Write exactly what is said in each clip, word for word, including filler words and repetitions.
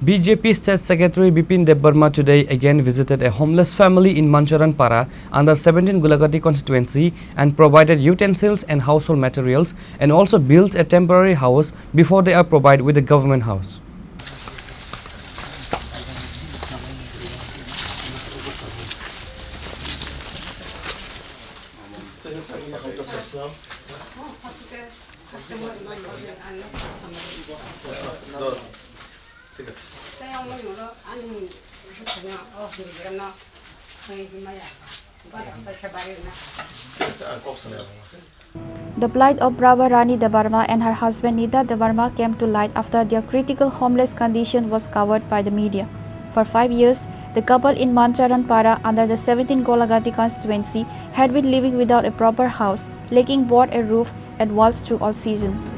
B J P State Secretary Bipin Debbarma today again visited a homeless family in Mancharanpara under seventeen Gulagati constituency and provided utensils and household materials and also built a temporary house before they are provided with a government house. The plight of Prabha Rani Debbarma and her husband Nida Debbarma came to light after their critical homeless condition was covered by the media. For five years, the couple in Mancharan Para under the seventeen Golagati constituency had been living without a proper house, lacking board, a roof, and walls through all seasons.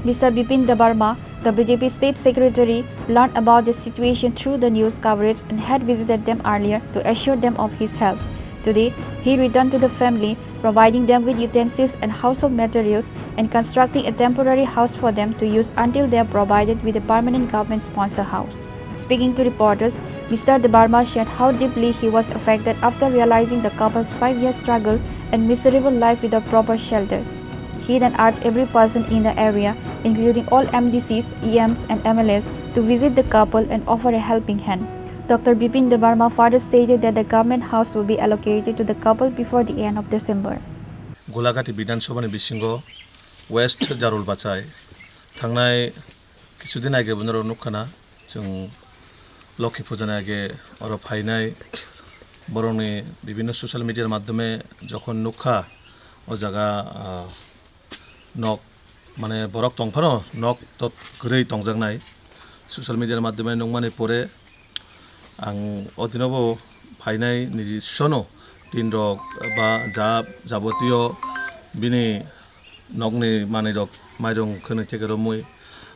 Mister Bipin Debbarma, the B J P state secretary, learned about the situation through the news coverage and had visited them earlier to assure them of his help. Today, he returned to the family, providing them with utensils and household materials and constructing a temporary house for them to use until they are provided with a permanent government-sponsored house. Speaking to reporters, Mister Debbarma shared how deeply he was affected after realizing the couple's five-year struggle and miserable life without proper shelter. He then urged every person in the area, including all M D Cs, E Ms, and M L As, to visit the couple and offer a helping hand. Doctor Bipin Debbarma further stated that the government house will be allocated to the couple before the end of December. Golagati Bidhan Sabha ni bisingo West Jarul Bachai thangnai kisudin age bunoro nukkhana. Chwng Lokhi Puja ni age oro phainai, borokni bibinno social media ni madhyome jokhon nukha, o jaga, ah, nok, mane, borok tongphano nok tot kwrwi tongjaknai. Social media ni madhyome nukmani pore ang o dinobo phainai, niji sono tin rok ba ja jabotiyo bini nokni manwi rok, mairung khwnwi theke romwi,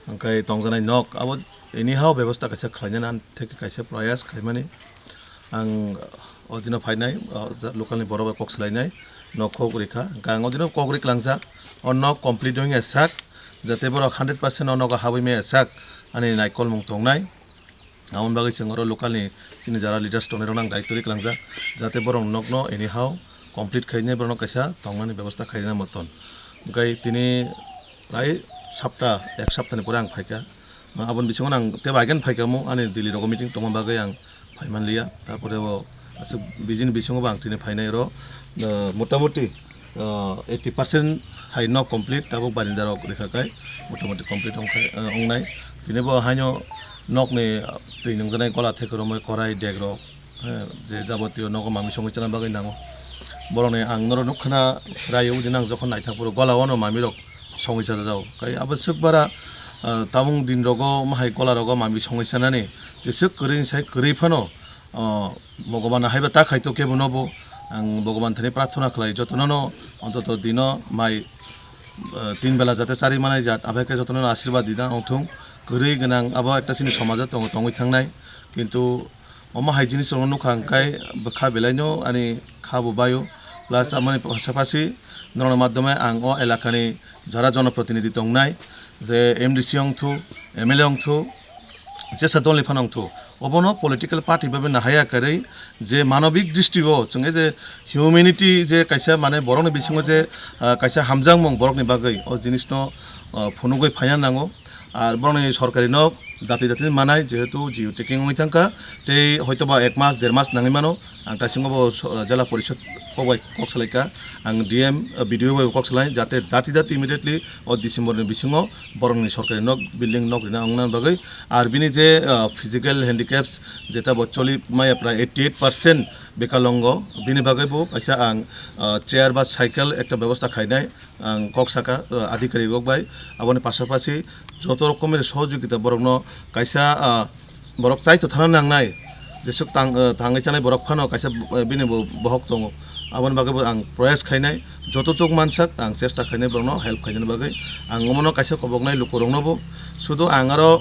hwnkhe tongjaknai nok, abo anyhow bebosta kaisa khlainani, ani theke kaisa proyas khlaimani. Ang o dino phainai, o ja-, local ni borok bai kok swlainai, nok kok rikha, hwnkhe ang o dino kok ri klangjak, o nok complete wngya sak, jate borok hundred percent o nogo habwi maya sak, ani naikolmung tongnai. Aboni bagwi chwng oro local ni chini jara leaders tongnai rok nang daitwi klangjak, jate borok nokno anyhow complete khainai, borok kaisa tongnani bebosta khaina moton. Hwnkhe tini prai sapta, ek sapta ni pore ang phaikha. Aboni bisingo ang tebo again phaikha mo, ani Delhi rogo meeting tongma bagwi ang phaimanliya. Tarpore bo aswk bijini bisingo bo ang tini phainai oro, ah, motamoti ah, eighty percent hai nok complete, tabuk barinda rok rikha kai motamoti complete wngkhai, ah, wngnai. Tini bo haino nokni, ah, twi nungjaknai gola thekwrwngmai korai dek rok, eh, je jabotiyo nogo mami songwi chana bagwi nango. Borokni ang norok nukkhana raio, udi nang jokhon naithak phuru gola wano mami rok songwi chajajao. Kai abo swk bara, ah, tabung din rogo mahai gola rogo mami songwi chanani jeswk kwrwi sai kwrwi phano, ah, Bhagwan haiba ta khai to kebo no bo. Ang Bhagwan thani prarthana khlai, jotono no ontoto dino mai, eh, tin bela jate chari manai jat, abai khe jotono no ashirbad dina ongthung. Kwrwi gwnang abo ekta chini somajo tongo, tongwi thangnai. Kintu omo hai jinis rokno nukha hwnkhe bwkha belai no ani kha bo baio. Plus amoni pasapasi norokni madhyome ang o elakani jara jonoprotinidhi tongnai, je M D C ongthu, M L A ongthu, jesa dolni phano ongthu, obono political party bai bai nahaya kwrwi, je manobik dristi o chwng je humanity je kaisa, mane, borokni bisingo je, ah, kaisa hamjakmung borokni bagwi, o jinisno, ah, phunugwi phaina nango. Ar borokni sorkari nok dati dati manai, jehetu geo tagging wngwi thangkha, tei hoitoba ek mas, der mas nangwi mano. Ang taisingo bo so-, jela porishod kok bai kok salaikha, ang D M, B D O bai kok salai, jate dati dati immediately o December ni bisingo borokni sorkari nok, building nok rina wngnani bagwi. Ar bini je, ah, physical handicaps, jeta bo choli maya prai eighty eight percent bekalongo, bini bagwi bo kaisa ang, ah, chair ba cycle ekta bebosta khainai. Ang kok saka, uh, adhikari rok bai, aboni pasapasi joto rokomni sohojogita borokno kaisa, uh, borok chaito thana nangnai, jesuk tang, uh, tangwi chanai borok phano kaisa, uh, bini bo bohok tongo, aboni bagwi bo ang proyas khainai, joto tok mansak ang chesta khainai borokno help khainani bagwi. Ang omono kaisa koboknai lukurokno bo, sudu ang aro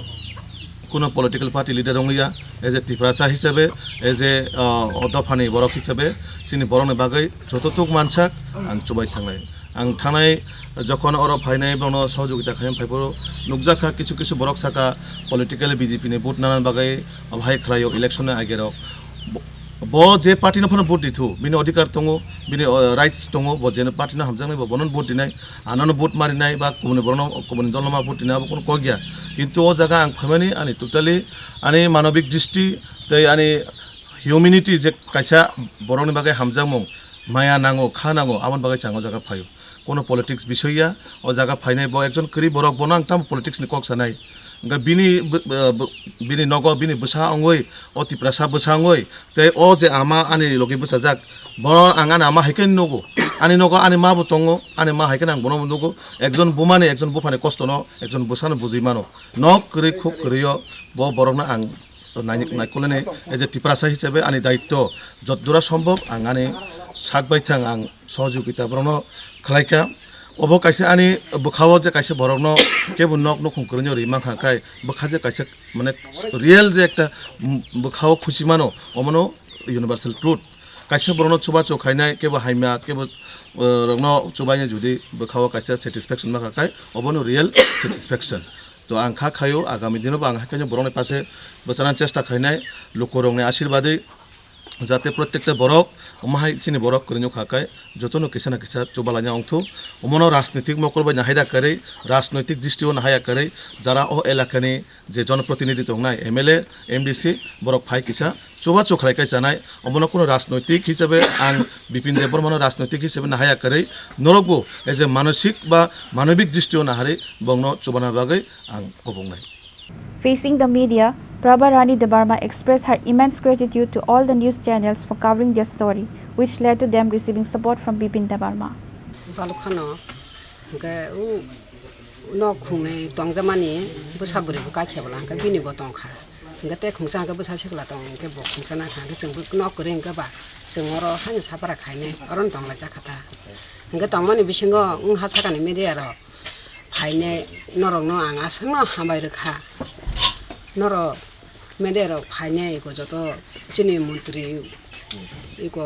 kuno political party leader wngya, as a Tiprasa hisabe, as a, uh, o dophani borok hisabe, chini borokni bagwi joto tok mansak ang chubai thangnai. Ang thanai jokhon oro phainai borokno sohojogita khaina phaiphuru nukjakha kisu kisu borok saka political B J P ni vote nana bagwi bahai khlaio election ni age rok. Bo, bo je party no phano vote dithu, bini odhikar tongo, bini, o, rights tongo, bo je party no hamjaknai bo bono vote dinai, anono vote marinai ba kubuni borokno kubuni dol no ma vote dinai abo kono kok ya. Kintu o jaga ang phaimani ani totally ani manobik dristi tei ani humanity je kaisa borokni bagwi hamjakmung maya nango, kha nango, aboni bagwi chang o jaga phaio. Kono politics bisoi ya, o jaga phainai bo ekjon kwrwi borok, bono ang tamo politics ni kok sanai. Hwnkhe bini bw-, bw-, bw-, bini nogo bini bwsa wngwi, o Tiprasa bwsa wngwi, tei o je ama ani logi bwsajak, bono ang ani ama hai khe nugo. Ani nogo ani ma bo tongo, ani ma hai khe ang bono bo nugo. Ekjon buma ni, ekjon bupha ni kosto no, ekjon bwsa no bujui mano. Nok kwrwi khuk kwrwi o bo borok no ang nai-, naikolnani, as a Tiprasa hisabe ani daitto jotdura sombhob ang ani sak bai thang ang sohojogita borokno khlaikha. Obo kaisa ani bwkhao je kaisa borokno kebo nok nukhung kwrwino ri mankha khai bwkha je kaisa mane real je ekta, mm, bwkhao khuchi mano, omono universal truth. Kaisa borokno chubachu khainai kebo hamya kebo, uh, rokno chubaini judi bwkhao kaisa satisfaction mankha khai obono real satisfaction. To ang kha khaio, agami dino bo ang haikhe borokni pase bwchana chesta khainai, lukurokni ashirbadwi, jate protekta borok, omo hai chini borok kwrwino kha khe, jotono kisa na kisa chubalaina ongthu. Omono rajnitik mokol bai nahai da kwrwi, rajnoitik dristi o nahai ya kwrwi, jara o elakani je jonoprotinidhi tongnai, M L A, M D C, borok phai kisa, chubachu khlai kai chanai, omono kuno rajnoitik hisabe ang Bipin Debbarmano rajnoitik hisabe nahaya kwrwi, norokbo as a manosik ba manobik dristio naharwi bongno chubana bagwi ang kobongnai. Facing the media, Prabha Rani Debbarma expressed her immense gratitude to all the news channels for covering their story, which led to them receiving support from Bipin Debbarma. Balok khano, hwnkhe, u nok khungnwi tongjakmani bwsa bwrwi bo kaikha bwla, hwnkhe bini bo tongkha. Hwnkhe tei khungsa hwnkhe bwsa sikla tong, hwnkhe bo khungsa nai kha, hwnkhe chwng bo nok kwrwi hwnkhe ba, chwng oro haino sapra khainai, oro no tonglaijak kha ta. Hwnkhe tongmani bisingo wng ha sakani media rok phainai, norokno ang aswkno hambai rwkha. Norok media rok phainai eko joto chini montri eko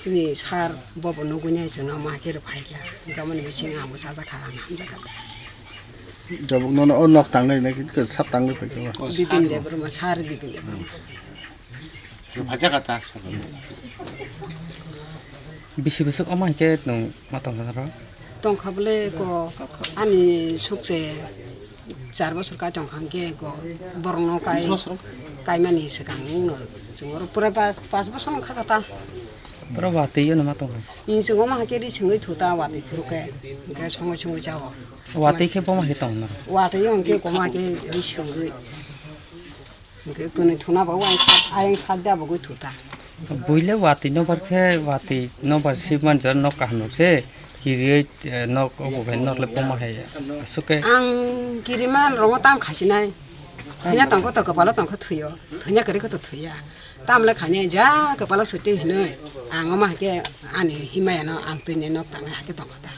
Chini sir bo bo nugui nai chwngno ma khe rw phai kha. Hwnkhe aboni bising ang bo chajak kha, ang hamjak kha. Jabuk nono o nok tanglai nai khe sab tanglai phai kha. Bipin Debbarma, sir Bipin Debbarma. Rw phai kha ta sir. Bisi bwswk omo hai khe nwng ma tong kha ro? Tong kha bole ko ani sukse. Char bosor kai tong kha hwnkhe go borokno kai, kaimani swkang wngno chwng oro pura pa-, pas bosor wng kha ta. Pura watwi eno ma tong kha. Ni chwng omo hai khe ri swngwi thu ta watwi phuru khe, hwnkhe songwi songwi cha o. Watwi khe bo ma khe tong na? Watwi hwnkhe koma khe ri swngwi. Hwnkhe kwnwi thuna bo ayang, ayang sak da bo gwi thu ta. Buile watwi nobar khe watwi nobar sibman jora nok kaham rok se kiriwi, eh, nok obo bai nok le poma hai aswk khe. Ang kirima rongo tam khasinai. Thanya tongkho to kwpalo tongkho thuyo. Thanya kwrwi kho to thuya. Tamle khani ja kwpalo suti hinwi ang omo hai khe ani himaya no ang twi ni nok tangnai hai khe tongkho ta.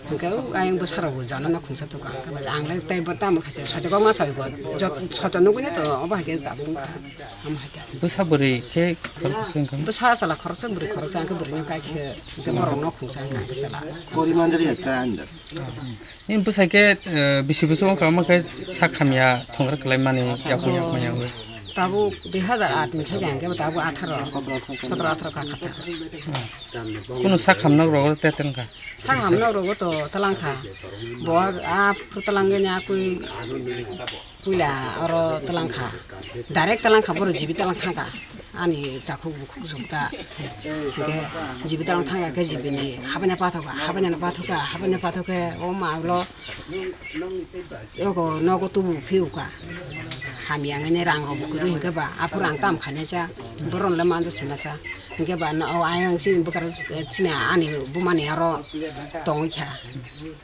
Hwnkhe o ayang bwsarokbo jonono khungsa tuka hwnkhe ba ang le tei bo tamo khaisa sochokma sawi go jot sochok nugui no tongo obo hai khe tabuk wngkha omo hai khe. Bwsa bwrwi khe khoroksa wngkha? Bwsa chwla khoroksa bwrwi khoroksa hwnkhe bwrwino kai khe hwnkhe borokno khungsa wngkha hwnkhe chwla. Poriman jari ta andar. Nini bwsai khe, eh, bisi bwswk wngkha omo khe sak hamya thongrak kwlai mani yakung yakung yawi. Tabuk dui hazar aat ni thai hwnkhe tabuk atharo sotoro atharo kha kha ta. Kunu sak hamnok rogo te tengkha. Sak hamnok rogo to twlang kha. Bo a phuru twlang gani a kui puila oro twlang kha. Direct twlang kha, boro jibi twlang kha ka. Ani takhuk bukhuk jokta. Hwnkhe jibi twlang thang kha khe jibini habani pathok kha, habani pathok kha, habani pathok khe o ma ulo Eko nogo tubu phiuka. Hamya wngwi rang rok bo kwrwi hwnkhe ba aphuru ang tam khainai cha. Bohrok le manja sena cha. Hwnkhe ba no o ayang chini bwkha rok chini ani buma ni aro tongwi kha.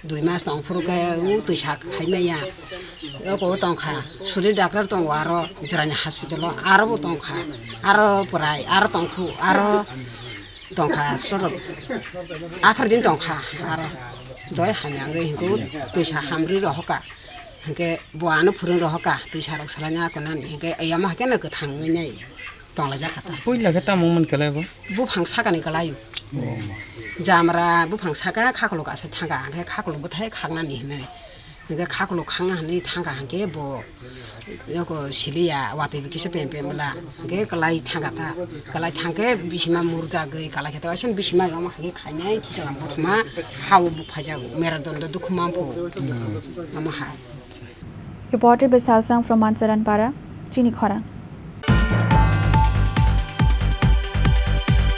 Dui mas tong phuru khe o twisa khai maya. Eko o tong kha. Suri doctor tongo aro Jirani hospital o aro bo tong kha. Aro pwrai aro tong khu aro tong kha soro athar din tong kha aro doi hamya wngwi hwnkhe o twisa hamri rohor kha. Hwnkhe bo ano phwrwng rohor kha, twisa rok salaina ako nani hwnkhe yama hakhe no kwthang wngwi nai. Tonglaijak kha ta. Puila khe tamo wngmani kwlai bo? Buphang sakani kwlaio. Jamra buphang saka khakolok asa thangkha, hwnkhe khakolok bwthai khangnani hwnwi. Hwnkhe khakolok khangna hwnwi thangkha hwnkhe bo yoko siliya watwi bikisa pem pem bwla. Hwnkhe kwlai thangkha ta. Kwlai thangkhe bisima murjagwi kwlai khe ta, waisa bisima omo hai khainai khichwla buthuma hao buk phaijago. Mera dondo dukhu mamphu. Omo hai. Reporter Bisal Sang from Mansaranpara, Chini Khorang.